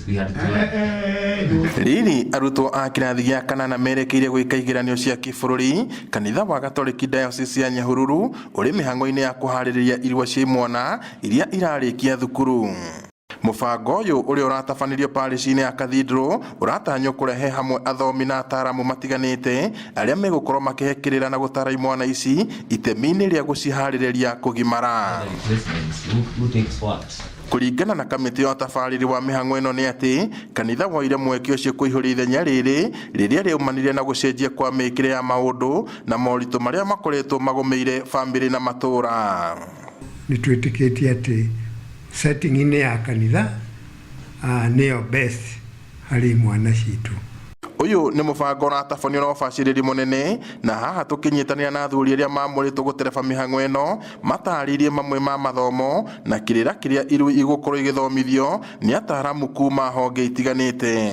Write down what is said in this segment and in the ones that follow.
We had to learn. Riri arutwo a kĩrathi gĩa kanana merekeire gwĩka igeranio cia kĩbũrũri, kanitha wa Gatoreki Diocese ya Nyahururu ũrĩ mĩhang'o-inĩ ya kũharĩrĩria irua cia imwana iria irarĩkia thukuru. Mũbango ũyũ ũrĩa ũratabanĩrio parish-inĩ ya Cathedral ũratanywo kũrehe hamwe athomi na ataaramu matiganĩte arĩa megũkorwo makĩhe kĩrĩra na gũtara imwana ici itemi-inĩ rĩa gũciharĩrĩria kũgimara. The replacements, who takes what? Kũringana na kamĩtĩ ya ũtabarĩri wa mĩhang'o ĩno nĩ atĩ kanitha woire mweke ũcio kũihũria ithenya rĩrĩ rĩrĩa rĩaumanire na gũcenjia kwa mĩkĩre ya maũndũ na moritũ marĩa makoretwo magũmĩire bamĩrĩ na matũũra. Nĩ twĩtĩkĩtie atĩ setting-inĩ ya kanitha nĩyo best harĩ mwana citũ. Ũyũ nĩ mũbango ũratabanio na ũbacĩrĩri mũnene, na haha tũkĩnyitanĩra na athuri arĩa mamũrĩtwo gũtereba mĩhang'o ĩno matarĩirie mamwe ma mathomo na kĩrĩra kĩrĩa irui igũkorwo igĩthomithio nĩ ataaramu kuma honge itiganĩte.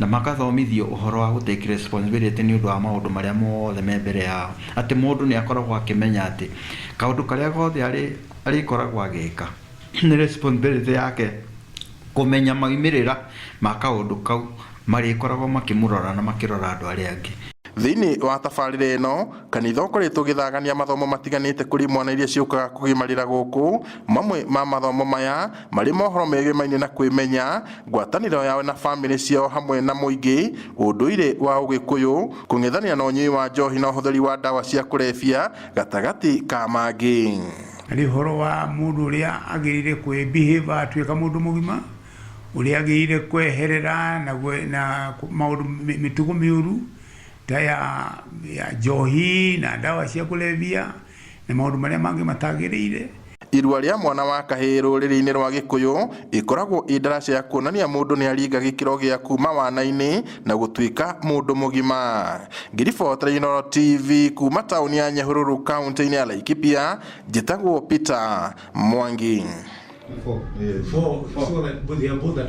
Na makathomithio ũhoro wa gũtake responsibility nĩ ũndũ wa maũndũ marĩa mothe me mbere yao, atĩ mũndũ nĩ akoragwo akĩmenya atĩ kaũndũ karĩa gothe arĩkoragwo agĩka nĩ responsibility yake kũmenya maumĩrĩra ma kaũndũ kau marĩkoragwo makĩmũrora na makĩrora andũ arĩa angĩ. Thĩinĩ wa tabarĩra ĩno, kanitha ũkoretwo ũgĩthagania mathomo matiganĩte kũrĩ mwana iria ciũkaga kũgimarĩra gũkũ. Mamwe ma mathomo maya marĩ mohoro megemaine na kwĩmenya, ngwatanĩro yao na bamĩrĩ ciao hamwe na mũingĩ, ũndũire wa ũgĩkũyũ, kũng'ethanĩra na ũnyui wa njohi na ũhũthĩri wa ndawa cia kũrebia gatagatĩ ka mangĩ. Harĩ ũhoro wa mũndũ ũrĩa agĩrĩire kwĩ behave atuĩka mũndũ mũgima, ũrĩa agĩrĩire kweherera na maũndũ mĩtugo mĩũru ta ya njohi na ndawa cia kũrebia na maũndũ marĩa mangĩ matagĩrĩire. Irua rĩa mwana wa kahĩĩ rũrĩrĩ-inĩ rwa Gĩkũyũ ĩkoragwo ĩ ndaraca ya kuonania mũndũ nĩ aringa gĩkĩro gĩa kuma wana-inĩ na gũtuĩka mũndũ mũgima. Ngĩribotera Inooro TV kuma taũni ya Nyahururu, kaunti-inĩ ya Laikipia, njĩtagwo Peter Mwangi. Four. Four. So that they are both at